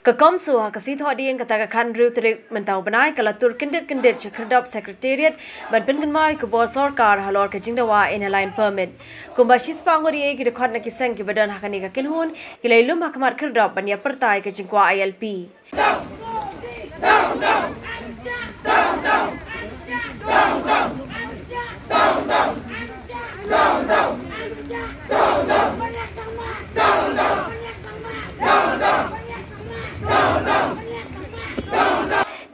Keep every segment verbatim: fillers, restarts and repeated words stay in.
Ka CoMSO ha ka sngi Thohdieng kata ka khathynriew tarik mynta u bnai ka la tur kyndit kyndit sha khyrdop Secretariat ban pynkynmaw ïa ka bor sorkar halor ka jingdawa Inner Line Permit. Kumba shispah ngut ïa ki dkhot na ki seng kiba don ha kane ka kynhun ki la ïalum ha khmat khyrdop ban ïa pyrta ïa ka jingkwah I L P.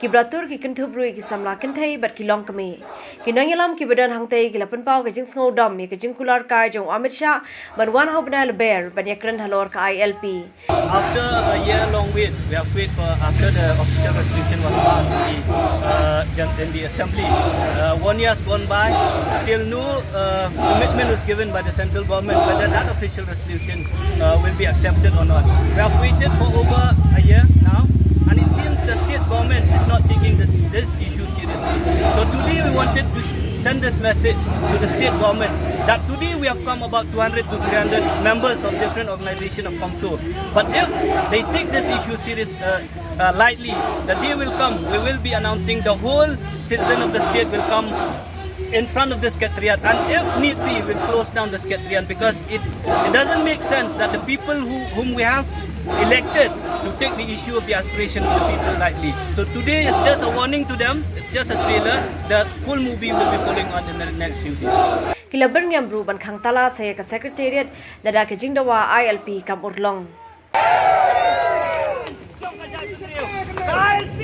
Ki ba la tur ki kynthup ruh ïa ki samla kynthei bad ki longkmie. Ki nongïalam kiba don hangtei ki la pynpaw ka jingsngewdom ïa ka jingkular kai jong u Amit Shah ban wan ha u bnai Lber ban ïakren halor ka I L P. After a year long wait, we have wait for after the official resolution was passed in the, uh, gen- in the assembly. Uh, one year has gone by, still no uh, commitment was given by the central government whether that official resolution uh, will be accepted or not. We have waited for over a year now, and it seems the state government is not taking this, this issue seriously. So today we wanted to sh- send this message to the state government that today we have come about two hundred to three hundred members of different organizations of CoMSO. But if they take this issue serious, uh, uh, lightly, the day will come, we will be announcing the whole citizen of the state will come in front of the secretariat, and if need be, we'll close down the secretariat, because it, it doesn't make sense that the people who, whom we have elected to take the issue of the aspiration of the people lightly. So today is just a warning to them, it's just a trailer. The full movie will be following on in the next few days. Ki la byrngem ruh ban khang tala sa ïa ka Secretariat lada ka jingdawa I L P kam urlong. Jong ka jaitbynriew. Ka I L P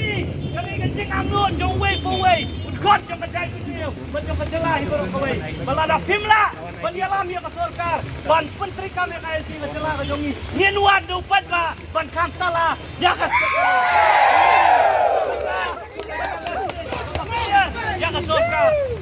ka dei ka jingangnud jong uwei pa uwei, u dkhot jong ka jaitbynriew bad jong ka jylla hi baroh kawei. Ba lada phim lah ban ïalam ïa ka sorkar ban pyntreikam ïa ka I L P ka jylla ka jong ngi, ngin wad da u paidbah ban khang tala ïa ka sorkar. Ïa ka sorkar.